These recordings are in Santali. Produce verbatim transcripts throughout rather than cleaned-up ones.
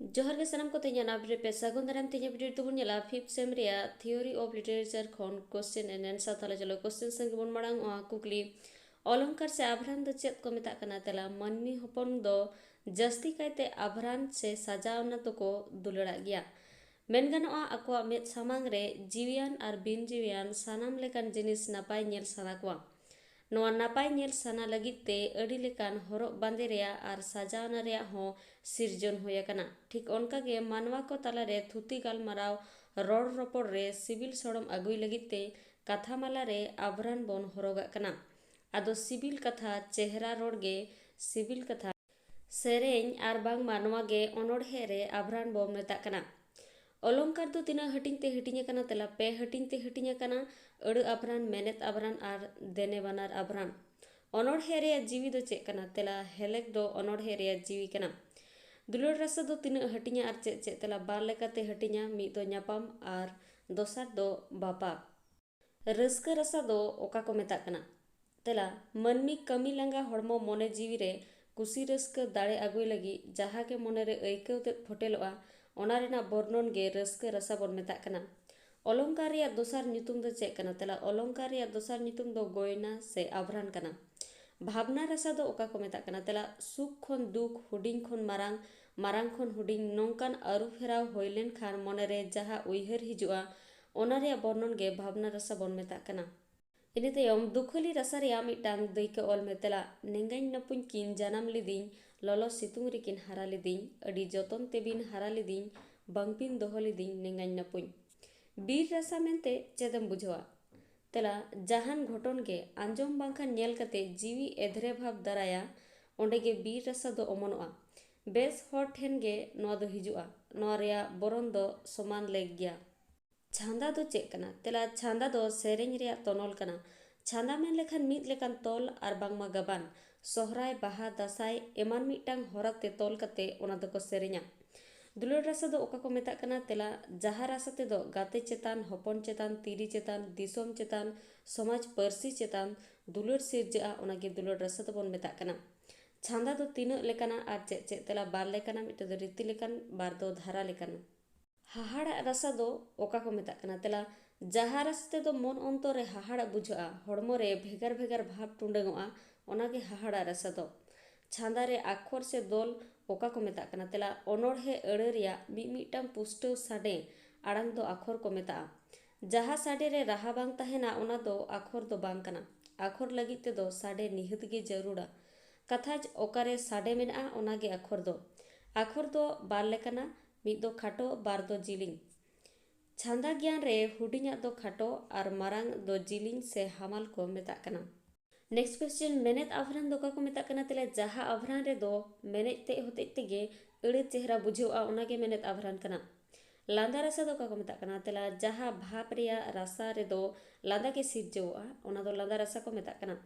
ᱡᱚᱦᱟᱨ ᱜᱮ ᱥᱟᱱᱟᱢ ᱠᱚ, ᱛᱮᱦᱮᱧᱟᱜ update ᱯᱮ ᱥᱟᱹᱜᱩᱱ ᱫᱟᱨᱟᱢ᱾ ᱛᱮᱦᱮᱧᱟᱜ update ᱫᱚᱵᱚᱱ ᱧᱮᱞᱟ fifth sem ᱨᱮᱭᱟᱜ theory of literature ᱠᱷᱚᱱ question and answer᱾ ᱛᱟᱦᱞᱮ ᱪᱚᱞᱚ question ᱥᱮᱱ ᱜᱮᱵᱚᱱ ᱢᱟᱲᱟᱝ ᱚᱜᱼᱟ᱾ ᱠᱩᱠᱞᱤ, ᱚᱞᱚᱝᱠᱟᱨ ᱥᱮ ᱟᱵᱷᱨᱟᱱ ᱫᱚ ᱪᱮᱫ ᱠᱚ ᱢᱮᱛᱟᱜ ᱠᱟᱱᱟ? ᱛᱮᱞᱟ, ᱢᱟᱹᱱᱢᱤ ᱦᱚᱯᱚᱱ ᱫᱚ ᱡᱟᱹᱥᱛᱤ ᱠᱟᱭᱛᱮ ᱟᱵᱷᱨᱟᱱ ᱥᱮ ᱥᱟᱡᱟᱣᱱᱟ ᱫᱚᱠᱚ ᱫᱩᱞᱟᱹᱲᱟᱜ ᱜᱮᱭᱟ᱾ ᱢᱮᱱ ᱜᱟᱱᱚᱜᱼᱟ, ᱟᱠᱚᱣᱟᱜ ᱢᱮᱫ ᱥᱟᱢᱟᱝ ᱨᱮ ᱡᱤᱣᱤᱭᱟᱱ ᱟᱨ ᱵᱤᱱ ᱡᱤᱣᱤᱭᱟᱱ ᱥᱟᱱᱟᱢ ᱞᱮᱠᱟᱱ ᱡᱤᱱᱤᱥ ᱱᱟᱯᱟᱭ ᱧᱮᱞ ᱥᱟᱱᱟ ᱠᱚᱣᱟ᱾ ᱱᱚᱣᱟ ᱱᱟᱯᱟᱭ ᱧᱮᱞ ᱥᱟᱱᱟ ᱞᱟᱹᱜᱤᱫ ᱛᱮ ᱟᱹᱰᱤ ᱞᱮᱠᱟᱱ ᱦᱚᱨᱚᱜ ᱵᱟᱸᱫᱮ ᱨᱮᱭᱟᱜ ᱟᱨ ᱥᱟᱡᱟᱣᱱᱟ ᱨᱮᱭᱟᱜ ᱦᱚᱸ ᱥᱤᱨᱡᱚᱱ ᱦᱩᱭ ᱟᱠᱟᱱᱟ᱾ ᱴᱷᱤᱠ ᱚᱱᱠᱟ ᱜᱮ ᱢᱟᱱᱣᱟ ᱠᱚ ᱛᱟᱞᱟ ᱨᱮ ᱛᱷᱩᱛᱤ ᱜᱟᱞᱢᱟᱨᱟᱣ, ᱨᱚᱲ ᱨᱚᱯᱚᱲ ᱨᱮ ᱥᱤᱵᱤᱞ ᱥᱚᱲᱚᱢ ᱟᱹᱜᱩᱭ ᱞᱟᱹᱜᱤᱫ ᱛᱮ ᱠᱟᱛᱷᱟ ᱢᱟᱞᱟ ᱨᱮ ᱟᱵᱷᱨᱟᱱ ᱵᱚᱱ ᱦᱚᱨᱚᱜᱟᱜ ᱠᱟᱱᱟ᱾ ᱟᱫᱚ ᱥᱤᱵᱤᱞ ᱠᱟᱛᱷᱟ, ᱪᱮᱦᱨᱟ ᱨᱚᱲ ᱜᱮ ᱥᱤᱵᱤᱞ ᱠᱟᱛᱷᱟ, ᱥᱮᱨᱮᱧ ᱟᱨ ᱵᱟᱝᱢᱟ ᱱᱚᱣᱟ ᱜᱮ ᱚᱱᱚᱬᱦᱮ ᱨᱮ ᱟᱵᱷᱨᱟᱱ ᱵᱚ ᱢᱮᱛᱟᱜ ᱠᱟᱱᱟ᱾ ᱚᱞᱚᱝᱠᱟᱨ ᱫᱚ ᱛᱤᱱᱟᱹᱜ ᱦᱟᱹᱴᱤᱧ ᱛᱮ ᱦᱟᱹᱴᱤᱧ ᱟᱠᱟᱱᱟ? ᱛᱮᱞᱟ, ᱯᱮ ᱦᱟᱹᱴᱤᱧ ᱛᱮ ᱦᱟᱹᱴᱤᱧ ᱟᱠᱟᱱᱟ, ᱟᱹᱲᱟᱹ ᱟᱵᱷᱨᱟᱱ, ᱢᱮᱱᱮᱛ ᱟᱵᱷᱨᱟᱱ ᱟᱨ ᱫᱮᱱᱮ ᱵᱟᱱᱟᱨ ᱟᱵᱷᱨᱟᱱ᱾ ᱚᱱᱚᱬᱦᱮ ᱨᱮᱭᱟᱜ ᱡᱤᱣᱤ ᱫᱚ ᱪᱮᱫ ᱠᱟᱱᱟ? ᱛᱮᱞᱟ, ᱦᱮᱞᱮᱠ ᱫᱚ ᱚᱱᱚᱬᱦᱮ ᱨᱮᱭᱟᱜ ᱡᱤᱣᱤ ᱠᱟᱱᱟ᱾ ᱫᱩᱞᱟᱹᱲ ᱨᱟᱥᱟ ᱫᱚ ᱛᱤᱱᱟᱹᱜ ᱦᱟᱹᱴᱤᱧᱟ ᱟᱨ ᱪᱮᱫ ᱪᱮᱫ? ᱛᱮᱞᱟ, ᱵᱟᱨ ᱞᱮᱠᱟᱛᱮ ᱦᱟᱹᱴᱤᱧᱟ, ᱢᱤᱫ ᱫᱚ ᱧᱟᱯᱟᱢ ᱟᱨ ᱫᱚᱥᱟᱨ ᱫᱚ ᱵᱟᱯᱟᱠ᱾ ᱨᱟᱹᱥᱠᱟᱹ ᱨᱟᱥᱟ ᱫᱚ ᱚᱠᱟ ᱠᱚ ᱢᱮᱛᱟᱜ ᱠᱟᱱᱟ? ᱛᱮᱞᱟ, ᱢᱟᱹᱱᱢᱤ ᱠᱟᱹᱢᱤ ᱞᱟᱸᱜᱟ ᱦᱚᱲᱢᱚ ᱢᱚᱱᱮ ᱡᱤᱣᱤ ᱨᱮ ᱠᱩᱥᱤ ᱨᱟᱹᱥᱠᱟᱹ ᱫᱟᱲᱮ ᱟᱹᱜᱩᱭ ᱞᱟᱹᱜᱤᱫ ᱡᱟᱦᱟᱸ ᱜᱮ ᱢᱚᱱᱮ ᱨᱮ ᱟᱹᱭᱠᱟᱹᱣ ᱛᱮᱫ ᱯᱷᱚᱴᱮᱞᱚᱜᱼᱟ, ᱚᱱᱟ ᱨᱮᱱᱟᱜ ᱵᱚᱨᱱᱚᱱ ᱜᱮ ᱨᱟᱹᱥᱠᱟᱹ ᱨᱟᱥᱟ ᱵᱚᱱ ᱢᱮᱛᱟᱜ ᱠᱟᱱᱟ᱾ ᱚᱞᱚᱝᱠᱟᱨ ᱨᱮᱭᱟᱜ ᱫᱚᱥᱟᱨ ᱧᱩᱛᱩᱢ ᱫᱚ ᱪᱮᱫ ᱠᱟᱱᱟ? ᱛᱮᱞᱟ, ᱚᱞᱚᱝᱠᱟᱨ ᱨᱮᱭᱟᱜ ᱫᱚᱥᱟᱨ ᱧᱩᱛᱩᱢ ᱫᱚ ᱜᱚᱭᱱᱟ ᱥᱮ ᱟᱵᱷᱨᱟᱱ ᱠᱟᱱᱟ᱾ ᱵᱷᱟᱵᱽᱱᱟ ᱨᱟᱥᱟ ᱫᱚ ᱚᱠᱟ ᱠᱚ ᱢᱮᱛᱟᱜ ᱠᱟᱱᱟ? ᱛᱮᱞᱟ, ᱥᱩᱠ ᱠᱷᱚᱱ ᱫᱩᱠ, ᱦᱩᱰᱤᱧ ᱠᱷᱚᱱ ᱢᱟᱨᱟᱝ, ᱢᱟᱨᱟᱝ ᱠᱷᱚᱱ ᱦᱩᱰᱤᱧ, ᱱᱚᱝᱠᱟᱱ ᱟᱹᱨᱩ ᱯᱷᱮᱨᱟᱣ ᱦᱩᱭ ᱞᱮᱱᱠᱷᱟᱱ ᱢᱚᱱᱮ ᱨᱮ ᱡᱟᱦᱟᱸ ᱩᱭᱦᱟᱹᱨ ᱦᱤᱡᱩᱜᱼᱟ, ᱚᱱᱟ ᱨᱮᱭᱟᱜ ᱵᱚᱨᱱᱚᱱ ᱜᱮ ᱵᱷᱟᱵᱽᱱᱟ ᱨᱟᱥᱟ ᱵᱚᱱ ᱢᱮᱛᱟᱜ ᱠᱟᱱᱟ᱾ ᱤᱱᱟᱹ ᱛᱟᱭᱚᱢ ᱫᱩᱠᱷᱟᱹᱞᱤ ᱨᱟᱥᱟ ᱨᱮᱭᱟᱜ ᱢᱤᱫᱴᱟᱝ ᱫᱟᱹᱭᱠᱟᱹ ᱚᱞ ᱢᱮ᱾ ᱛᱮᱞᱟ, ᱱᱮᱸᱜᱟᱧ ᱱᱟᱹᱯᱩᱧ ᱠᱤᱱ ᱡᱟᱱᱟᱢ ᱞᱤᱫᱤᱧ, ᱞᱚᱞᱚ ᱥᱤᱛᱩᱝ ᱨᱮᱠᱤᱱ ᱦᱟᱨᱟ ᱞᱤᱫᱤᱧ, ᱟᱹᱰᱤ ᱡᱚᱛᱚᱱ ᱛᱮᱵᱤᱱ ᱦᱟᱨᱟ ᱞᱤᱫᱤᱧ, ᱵᱟᱝᱵᱤᱱ ᱫᱚᱦᱚ ᱞᱤᱫᱤᱧ ᱱᱮᱸᱜᱟᱧ ᱱᱟᱹᱯᱩᱧ᱾ ᱵᱤᱨ ᱨᱟᱥᱟ ᱢᱮᱱᱛᱮ ᱪᱮᱫ ᱮᱢ ᱵᱩᱡᱷᱟᱹᱣᱟ? ᱛᱮᱞᱟ, ᱡᱟᱦᱟᱱ ᱜᱷᱚᱴᱚᱱ ᱜᱮ ᱟᱸᱡᱚᱢ ᱵᱟᱝᱠᱷᱟᱱ ᱧᱮᱞ ᱠᱟᱛᱮ ᱡᱤᱣᱤ ᱮᱫᱷᱨᱮ ᱵᱷᱟᱵᱽ ᱫᱟᱨᱟᱭᱟ, ᱚᱸᱰᱮ ᱜᱮ ᱵᱤᱨ ᱨᱟᱥᱟ ᱫᱚ ᱚᱢᱚᱱᱚᱜᱼᱟ᱾ ᱵᱮᱥ ᱦᱚᱲ ᱴᱷᱮᱱ ᱜᱮ ᱱᱚᱣᱟ ᱫᱚ ᱦᱤᱡᱩᱜᱼᱟ᱾ ᱱᱚᱣᱟ ᱨᱮᱭᱟᱜ ᱵᱚᱨᱚᱱ ᱫᱚ ᱥᱚᱢᱟᱱ ᱞᱮᱠ ᱜᱮᱭᱟ᱾ ᱪᱷᱟᱸᱫᱟ ᱫᱚ ᱪᱮᱫ ᱠᱟᱱᱟ? ᱛᱮᱞᱟ, ᱪᱷᱟᱸᱫᱟ ᱫᱚ ᱥᱮᱨᱮᱧ ᱨᱮᱭᱟᱜ ᱛᱚᱱᱚᱞ ᱠᱟᱱᱟ᱾ ᱪᱷᱟᱸᱫᱟ ᱢᱮᱱ ᱞᱮᱠᱷᱟᱱ ᱢᱤᱫ ᱞᱮᱠᱟᱱ ᱛᱚᱞ ᱟᱨ ᱵᱟᱝᱢᱟ ᱜᱟᱵᱟᱱ, ᱥᱚᱦᱨᱟᱭ, ᱵᱟᱦᱟ, ᱫᱟᱸᱥᱟᱭ ᱮᱢᱟᱱ ᱢᱤᱫᱴᱟᱝ ᱦᱚᱨᱟ ᱛᱮ ᱛᱚᱞ ᱠᱟᱛᱮ ᱚᱱᱟ ᱫᱚᱠᱚ ᱥᱮᱨᱮᱧᱟ᱾ ᱫᱩᱞᱟᱹᱲ ᱨᱟᱥᱟ ᱫᱚ ᱚᱠᱟ ᱠᱚ ᱢᱮᱛᱟᱜ ᱠᱟᱱᱟ? ᱛᱮᱞᱟ, ᱡᱟᱦᱟᱸ ᱨᱟᱥᱟ ᱛᱮᱫᱚ ᱜᱟᱛᱮ ᱪᱮᱛᱟᱱ, ᱦᱚᱯᱚᱱ ᱪᱮᱛᱟᱱ, ᱛᱤᱨᱤ ᱪᱮᱛᱟᱱ, ᱫᱤᱥᱚᱢ ᱪᱮᱛᱟᱱ, ᱥᱚᱢᱟᱡᱽ ᱯᱟᱹᱨᱥᱤ ᱪᱮᱛᱟᱱ ᱫᱩᱞᱟᱹᱲ ᱥᱤᱨᱡᱟᱹᱜᱼᱟ, ᱚᱱᱟᱜᱮ ᱫᱩᱞᱟᱹᱲ ᱨᱟᱥᱟ ᱫᱚᱵᱚᱱ ᱢᱮᱛᱟᱜ ᱠᱟᱱᱟ᱾ ᱪᱷᱟᱸᱫᱟ ᱫᱚ ᱛᱤᱱᱟᱹᱜ ᱞᱮᱠᱟᱱᱟ ᱟᱨ ᱪᱮᱫ ᱪᱮᱫ? ᱛᱮᱞᱟ, ᱵᱟᱨ ᱞᱮᱠᱟᱱᱟ, ᱢᱤᱫᱴᱟᱝ ᱫᱚ ᱨᱤᱛᱤ ᱞᱮᱠᱟᱱ, ᱵᱟᱨ ᱫᱚ ᱫᱷᱟᱨᱟ ᱞᱮᱠᱟᱱᱟ᱾ ᱦᱟᱦᱟᱲᱟᱜ ᱨᱟᱥᱟ ᱫᱚ ᱚᱠᱟ ᱠᱚ ᱢᱮᱛᱟᱜ ᱠᱟᱱᱟ? ᱛᱮᱞᱟ, ᱡᱟᱦᱟᱸ ᱨᱟᱥᱟ ᱛᱮᱫᱚ ᱢᱚᱱ ᱚᱱᱛᱚᱨ ᱨᱮ ᱦᱟᱦᱟᱲᱟᱜ ᱵᱩᱡᱷᱟᱹᱜᱼᱟ, ᱦᱚᱲᱢᱚ ᱨᱮ ᱵᱷᱮᱜᱟᱨ ᱵᱷᱮᱜᱟᱨ ᱵᱷᱟᱵᱽ ᱴᱩᱸᱰᱟᱹᱝᱚᱜᱼᱟ, ᱚᱱᱟᱜᱮ ᱦᱟᱦᱟᱲᱟᱜ ᱨᱟᱥᱟ ᱫᱚ᱾ ᱪᱷᱟᱸᱫᱟ ᱨᱮ ᱟᱠᱷᱚᱨ ᱥᱮ ᱫᱚᱞ ᱚᱠᱟ ᱠᱚ ᱢᱮᱛᱟᱜ ᱠᱟᱱᱟ? ᱛᱮᱞᱟ, ᱚᱱᱚᱬᱦᱮ ᱟᱹᱲᱟᱹ ᱨᱮᱭᱟᱜ ᱢᱤᱫ ᱢᱤᱫᱴᱟᱝ ᱯᱩᱥᱴᱟᱹᱣ ᱥᱟᱰᱮ ᱟᱲᱟᱝ ᱫᱚ ᱟᱠᱷᱚᱨ ᱠᱚ ᱢᱮᱛᱟᱜᱼᱟ᱾ ᱡᱟᱦᱟᱸ ᱥᱟᱰᱮ ᱨᱮ ᱨᱟᱦᱟ ᱵᱟᱝ ᱛᱟᱦᱮᱱᱟ, ᱚᱱᱟ ᱫᱚ ᱟᱠᱷᱚᱨ ᱫᱚ ᱵᱟᱝ ᱠᱟᱱᱟ᱾ ᱟᱠᱷᱚᱨ ᱞᱟᱹᱜᱤᱫ ᱛᱮᱫᱚ ᱥᱟᱰᱮ ᱱᱤᱦᱟᱹᱛ ᱜᱮ ᱡᱟᱹᱨᱩᱲᱟ᱾ ᱠᱟᱛᱷᱟ ᱚᱠᱟᱨᱮ ᱥᱟᱰᱮ ᱢᱮᱱᱟᱜᱼᱟ, ᱚᱱᱟᱜᱮ ᱟᱠᱷᱚᱨ ᱫᱚ᱾ ᱟᱠᱷᱚᱨ ᱫᱚ ᱵᱟᱨ ᱞᱮᱠᱟᱱᱟ, ᱢᱤᱫ ᱫᱚ ᱠᱷᱟᱴᱚ, ᱵᱟᱨ ᱫᱚ ᱡᱤᱞᱤᱧ᱾ ᱪᱷᱟᱸᱫᱟ ᱜᱮᱭᱟᱱ ᱨᱮ ᱦᱩᱰᱤᱧᱟᱜ ᱫᱚ ᱠᱷᱟᱴᱚ ᱟᱨ ᱢᱟᱨᱟᱝ ᱫᱚ ᱡᱤᱞᱤᱧ ᱥᱮ ᱦᱟᱢᱟᱞ ᱠᱚ ᱢᱮᱛᱟᱜ ᱠᱟᱱᱟ᱾ Next question, ᱢᱮᱱᱮᱛ ᱟᱵᱷᱨᱟᱱ ᱫᱚ ᱚᱠᱟ ᱠᱚ ᱢᱮᱛᱟᱜ ᱠᱟᱱᱟ? ᱛᱮᱞᱟ, ᱡᱟᱦᱟᱸ ᱟᱵᱷᱨᱟᱱ ᱨᱮᱫᱚ ᱢᱮᱱᱮᱛ ᱛᱮᱫ ᱦᱚᱛᱮᱡ ᱛᱮᱜᱮ ᱟᱹᱲᱟᱹ ᱪᱮᱦᱨᱟ ᱵᱩᱡᱷᱟᱹᱜᱼᱟ, ᱚᱱᱟᱜᱮ ᱢᱮᱱᱮᱛ ᱟᱵᱷᱨᱟᱱ ᱠᱟᱱᱟ᱾ ᱞᱟᱸᱫᱟ ᱨᱟᱥᱟ ᱫᱚ ᱚᱠᱟ ᱠᱚ ᱢᱮᱛᱟᱜ ᱠᱟᱱᱟ? ᱛᱮᱞᱟ, ᱡᱟᱦᱟᱸ ᱵᱷᱟᱵᱽ ᱨᱮᱭᱟᱜ ᱨᱟᱥᱟ ᱨᱮᱫᱚ ᱞᱟᱸᱫᱟ ᱜᱮ ᱥᱤᱨᱡᱟᱹᱣᱚᱜᱼᱟ, ᱚᱱᱟ ᱫᱚ ᱞᱟᱸᱫᱟ ᱨᱟᱥᱟ ᱠᱚ ᱢᱮᱛᱟᱜ ᱠᱟᱱᱟ᱾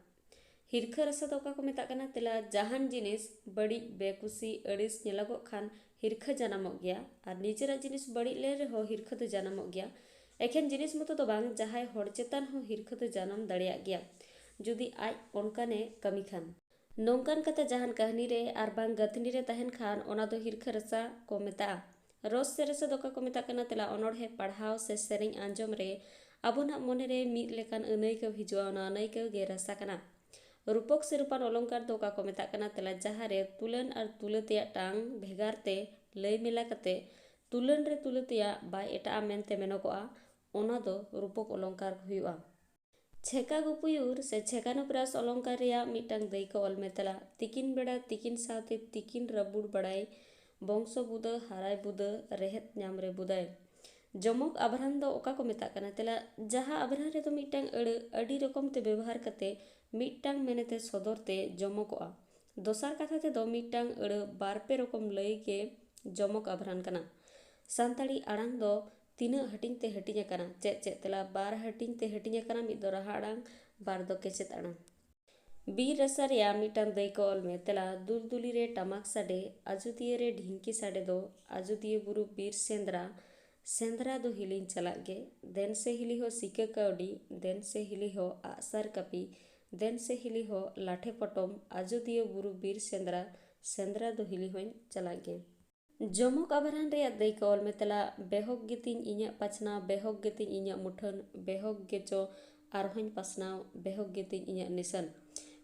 ᱦᱤᱨᱠᱷᱟᱹ ᱨᱟᱥᱟ ᱫᱚ ᱚᱠᱟ ᱠᱚ ᱢᱮᱛᱟᱜ ᱠᱟᱱᱟ? ᱛᱮᱞᱟ, ᱡᱟᱦᱟᱱ ᱡᱤᱱᱤᱥ ᱵᱟᱹᱲᱤᱡ, ᱵᱮᱠᱩᱥᱤ, ᱟᱹᱲᱤᱥ ᱧᱮᱞᱚᱜᱚᱜ ᱠᱷᱟᱱ ᱦᱤᱨᱠᱷᱟᱹ ᱡᱟᱱᱟᱢᱚᱜ ᱜᱮᱭᱟ, ᱟᱨ ᱱᱤᱡᱮᱨᱟᱜ ᱡᱤᱱᱤᱥ ᱵᱟᱹᱲᱤᱡ ᱞᱮᱱ ᱨᱮᱦᱚᱸ ᱦᱤᱨᱠᱷᱟᱹ ᱫᱚ ᱡᱟᱱᱟᱢᱚᱜ ᱜᱮᱭᱟ᱾ ᱮᱠᱷᱮᱱ ᱡᱤᱱᱤᱥ ᱢᱚᱛᱚ ᱫᱚ ᱵᱟᱝ, ᱡᱟᱦᱟᱸᱭ ᱦᱚᱲ ᱪᱮᱛᱟᱱ ᱦᱚᱸ ᱦᱤᱨᱠᱷᱟᱹ ᱫᱚ ᱡᱟᱱᱟᱢ ᱫᱟᱲᱮᱭᱟᱜ ᱜᱮᱭᱟ, ᱡᱩᱫᱤ ᱟᱡ ᱚᱱᱠᱟᱱᱮ ᱠᱟᱹᱢᱤ ᱠᱷᱟᱱ᱾ ᱱᱚᱝᱠᱟᱱ ᱠᱟᱛᱷᱟ ᱡᱟᱦᱟᱱ ᱠᱟᱹᱦᱱᱤ ᱨᱮ ᱟᱨ ᱵᱟᱝ ᱜᱟᱹᱛᱷᱱᱤ ᱨᱮ ᱛᱟᱦᱮᱱ ᱠᱷᱟᱱ, ᱚᱱᱟ ᱫᱚ ᱦᱤᱨᱠᱷᱟᱹ ᱨᱟᱥᱟ ᱠᱚ ᱢᱮᱛᱟᱜᱼᱟ᱾ ᱨᱚᱥ ᱥᱮ ᱨᱟᱥᱟ ᱫᱚ ᱚᱠᱟ ᱠᱚ ᱢᱮᱛᱟᱜ ᱠᱟᱱᱟ? ᱛᱮᱞᱟ, ᱚᱱᱚᱬᱦᱮ ᱯᱟᱲᱦᱟᱣ ᱥᱮ ᱥᱮᱨᱮᱧ ᱟᱸᱡᱚᱢ ᱨᱮ ᱟᱵᱚᱱᱟᱜ ᱢᱚᱱᱮᱨᱮ ᱢᱤᱫ ᱞᱮᱠᱟᱱ ᱟᱹᱱᱟᱹᱭᱠᱟᱹᱣ ᱦᱤᱡᱩᱜᱼᱟ, ᱚᱱᱟ ᱟᱹᱱᱟᱹᱭᱠᱟᱹᱣ ᱜᱮ ᱨᱟᱥᱟ ᱠᱟᱱᱟ᱾ ᱨᱩᱯᱚᱠ ᱥᱮ ᱨᱩᱯᱟᱱ ᱚᱞᱚᱝᱠᱟᱨ ᱫᱚ ᱚᱠᱟ ᱠᱚ ᱢᱮᱛᱟᱜ ᱠᱟᱱᱟ? ᱛᱮᱞᱟ, ᱡᱟᱦᱟᱸ ᱨᱮ ᱛᱩᱞᱟᱹᱱ ᱟᱨ ᱛᱩᱞᱟᱹ ᱛᱮᱭᱟᱜ ᱴᱟᱝ ᱵᱷᱮᱜᱟᱨ ᱛᱮ ᱞᱟᱹᱭ ᱢᱮᱞᱟ ᱠᱟᱛᱮ ᱛᱩᱞᱟᱹᱱ ᱨᱮ ᱛᱩᱞᱟᱹ ᱛᱮᱭᱟᱜ ᱵᱟᱭ ᱮᱴᱟᱜᱼᱟ ᱢᱮᱱᱛᱮ ᱢᱮᱱᱚᱜᱚᱜᱼᱟ, ᱚᱱᱟ ᱫᱚ ᱨᱩᱯᱚᱠ ᱚᱞᱚᱝᱠᱟᱨ ᱦᱩᱭᱩᱜᱼᱟ᱾ ᱪᱷᱮᱠᱟ ᱜᱩᱯᱩᱭᱩᱨ ᱥᱮ ᱪᱷᱮᱠᱟᱱᱩᱯᱨᱟᱥ ᱚᱞᱚᱝᱠᱟᱨ ᱨᱮᱭᱟᱜ ᱢᱤᱫᱴᱟᱝ ᱫᱟᱹᱭᱠᱟᱹ ᱚᱞ ᱢᱮ᱾ ᱛᱮᱞᱟ, ᱛᱤᱠᱤᱱ ᱵᱮᱲᱟ ᱛᱤᱠᱤᱱ ᱥᱟᱶᱛᱮ ᱛᱤᱠᱤᱱ ᱨᱟᱹᱵᱩᱲ ᱵᱟᱲᱟᱭ, ᱵᱚᱝᱥᱚ ᱵᱩᱫᱟᱹ, ᱦᱟᱨᱟᱭ ᱵᱩᱫᱟᱹ, ᱨᱮᱦᱮᱫ ᱧᱟᱢ ᱨᱮ ᱵᱩᱫᱟᱹᱭ᱾ ᱡᱚᱢᱚᱠ ᱟᱵᱷᱨᱟᱱ ᱫᱚ ᱚᱠᱟ ᱠᱚ ᱢᱮᱛᱟᱜ ᱠᱟᱱᱟ? ᱛᱮᱞᱟ, ᱡᱟᱦᱟᱸ ᱟᱵᱷᱨᱟᱱ ᱨᱮᱫᱚ ᱢᱤᱫᱴᱟᱝ ᱟᱹᱲᱟᱹ ᱟᱹᱰᱤ ᱨᱚᱠᱚᱢ ᱛᱮ ᱵᱮᱵᱚᱦᱟᱨ ᱠᱟᱛᱮ ᱢᱤᱫᱴᱟᱝ ᱢᱮᱱᱮᱛᱮ ᱥᱚᱫᱚᱨ ᱛᱮ ᱡᱚᱢᱚᱠᱚᱜᱼᱟ᱾ ᱫᱚᱥᱟᱨ ᱠᱟᱛᱷᱟ ᱛᱮᱫᱚ ᱢᱤᱫᱴᱟᱝ ᱟᱹᱲᱟᱹ ᱵᱟᱨ ᱯᱮ ᱨᱚᱠᱚᱢ ᱞᱟᱹᱭ ᱜᱮ ᱡᱚᱢᱚᱠ ᱟᱵᱷᱨᱟᱱ ᱠᱟᱱᱟ᱾ ᱥᱟᱱᱛᱟᱲᱤ ᱟᱲᱟᱝ ᱫᱚ ᱛᱤᱱᱟᱹᱜ ᱦᱟᱹᱴᱤᱧ ᱛᱮ ᱦᱟᱹᱴᱤᱧ ᱟᱠᱟᱱᱟ? ᱪᱮᱫ ᱪᱮᱫ? ᱛᱮᱞᱟ, ᱵᱟᱨ ᱦᱟᱹᱴᱤᱧ ᱛᱮ ᱦᱟᱹᱴᱤᱧ ᱟᱠᱟᱱᱟ, ᱢᱤᱫ ᱫᱚ ᱨᱟᱦᱟ ᱟᱲᱟᱝ, ᱵᱟᱨ ᱫᱚ ᱠᱮᱪᱮᱫ ᱟᱲᱟᱝ᱾ ᱵᱤᱨ ᱨᱟᱥᱟ ᱨᱮᱭᱟᱜ ᱢᱤᱫᱴᱟᱝ ᱫᱟᱹᱭᱠᱟᱹ ᱚᱞ ᱢᱮ᱾ ᱛᱮᱞᱟ, ᱫᱩᱞᱫᱩᱞᱤ ᱨᱮ ᱴᱟᱢᱟᱠ ᱥᱟᱰᱮ, ᱟᱡᱚᱫᱤᱭᱟᱹ ᱨᱮ ᱰᱷᱤᱝᱠᱤ ᱥᱟᱰᱮ ᱫᱚ ᱟᱡᱚᱫᱤᱭᱟᱹ ᱵᱩᱨᱩ ᱵᱤᱨ ᱥᱮᱸᱫᱽᱨᱟ, ᱥᱮᱸᱫᱽᱨᱟ ᱫᱚ ᱦᱤᱞᱤᱧ ᱪᱟᱞᱟᱜ ᱜᱮ, ᱫᱮᱱ ᱥᱮ ᱦᱤᱞᱤ ᱦᱚᱸ ᱥᱤᱠᱟᱹ ᱠᱟᱹᱣᱰᱤ, ᱫᱮᱱ ᱥᱮ ᱦᱤᱞᱤ ᱦᱚᱸ ᱟᱜᱼᱥᱟᱨ ᱠᱟᱹᱯᱤ, ᱫᱮᱱ ᱥᱮ ᱦᱤᱞᱤ ᱦᱚ ᱞᱟᱴᱷᱮ ᱯᱚᱴᱚᱢ, ᱟᱡᱚᱫᱤᱭᱟᱹ ᱵᱩᱨᱩ ᱵᱤᱨ ᱥᱮᱸᱫᱽᱨᱟ, ᱥᱮᱸᱫᱽᱨᱟ ᱫᱚ ᱦᱤᱞᱤ ᱦᱚᱧ ᱪᱟᱞᱟᱜ ᱜᱮ᱾ ᱡᱚᱢᱚᱠ ᱟᱵᱷᱟᱨᱟᱱ ᱨᱮᱭᱟᱜ ᱫᱟᱹᱭᱠᱟᱹ ᱚᱞ ᱢᱮ ᱛᱮᱞᱟ, ᱵᱮᱦᱚᱠ ᱜᱮᱛᱤᱧ ᱤᱧᱟᱹᱜ ᱯᱟᱪᱷᱱᱟᱣ, ᱵᱮᱦᱚᱠ ᱜᱮᱛᱤᱧ ᱤᱧᱟᱹᱜ ᱢᱩᱴᱷᱟᱹᱱ, ᱵᱮᱦᱚᱠ ᱜᱮᱪᱚ ᱟᱨᱦᱚᱸᱧ ᱯᱟᱥᱱᱟᱣ, ᱵᱮᱦᱚᱠ ᱜᱮᱛᱤᱧ ᱤᱧᱟᱹᱜ ᱱᱤᱥᱟᱹᱱ᱾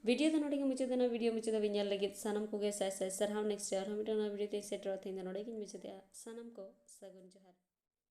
ᱵᱷᱤᱰᱤᱭᱳ ᱫᱚ ᱱᱚᱰᱮ ᱜᱮ ᱢᱩᱪᱟᱹᱫ ᱮᱱᱟ᱾ ᱵᱷᱤᱰᱤᱭᱳ ᱢᱩᱪᱟᱹᱫ ᱫᱷᱟᱹᱵᱤᱡ ᱧᱮᱞ ᱞᱟᱹᱜᱤᱫ ᱥᱟᱱᱟᱢ ᱠᱚᱜᱮ ᱥᱟᱭ ᱥᱟᱭ ᱥᱟᱨᱦᱟᱣ᱾ ᱱᱮᱠᱥᱴ ᱨᱮ ᱟᱨᱦᱚᱸ ᱢᱤᱫᱴᱟᱝ ᱱᱟᱣᱟ ᱵᱷᱤᱰᱤᱭᱳ ᱛᱮᱧ ᱥᱮᱴᱮᱨᱚᱜᱼᱟ᱾ ᱛᱮᱦᱮᱧ ᱫᱚ ᱱᱚᱰᱮ ᱜᱤᱧ ᱢᱩᱪᱟᱹᱫᱮᱜᱼᱟ᱾ ᱥᱟᱱᱟᱢ ᱠᱚ ᱥᱟᱹᱜᱩᱱ ᱡᱚᱦᱟᱨ᱾